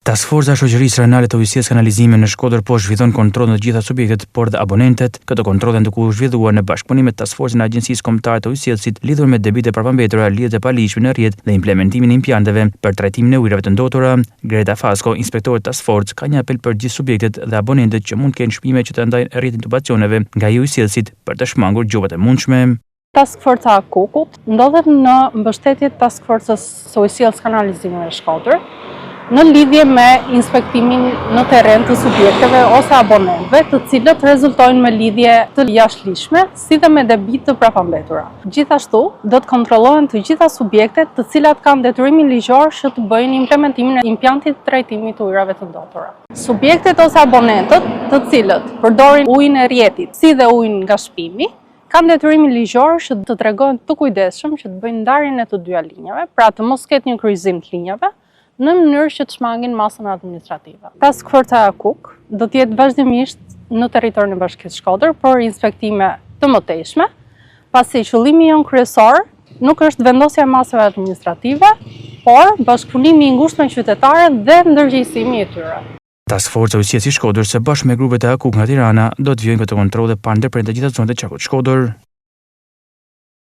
Task Forca e Shoqërisë Rajonale të Ujësjellës Kanalizimeve në Shkodër po zhvillon kontrolle në të gjitha subjektet, por dhe abonentët. Këto kontrolle janë duke u zhvilluar në bashkëpunim me Task Forcën e Agjencisë Kombëtare të Ujësjellësit lidhur me debitet e prapambetura, lidhjet e paligjshme në rrjet dhe implementimin e impianteve për trajtimin e ujërave të ndotura. Greta Fasko, inspektore Task Force, ka një apel për gjithë subjektet dhe abonentët që mund të kenë shpime që të ndajnë rrjetin e tubacioneve nga ai i ujësjellësit për të shmangur gjobat e mundshme. Task Forca e AKUK-ut ndodhet në mbështetje të Task Forcës së Ujësjellës Kanalizimeve Shkodër, në lidhje me inspektimin në terren të subjekteve ose abonentëve, të cilët rezultojnë me lidhje të jashtëligjshme, si dhe me debit të prapambetura. Gjithashtu, do të kontrollohen të gjitha subjektet të cilat kanë detyrimin ligjor që të bëjnë implementimin e impiantit të trajtimit të ujërave të ndotura. Subjektet ose abonentët, të cilët përdorin ujin e rrjetit, si dhe ujin nga shpimi, Kanë detyrimin ligjor që të tregohen të kujdesshëm që të bëjnë ndarjen e të dyja linjave, pra të mos ketë një kryqëzim të linjave, në mënyrë që të shmangin masën administrative. Task Forca e AKUK do të jetë vazhdimisht në territorin e Bashkisë Shkodër për inspektime të mëtejshme, pasi qëllimi jonë kryesor nuk është vendosja e masave administrative, por bashkëpunimi i ngushtë me qytetarët dhe ndërgjegjësimi i tyre. Task Forca e Ujësjellësit Shkodër së bashku me grupet e AKUK nga Tirana do të vijojnë këto kontrolle pa ndërprerë në të gjitha zonat e qarkut Shkodër.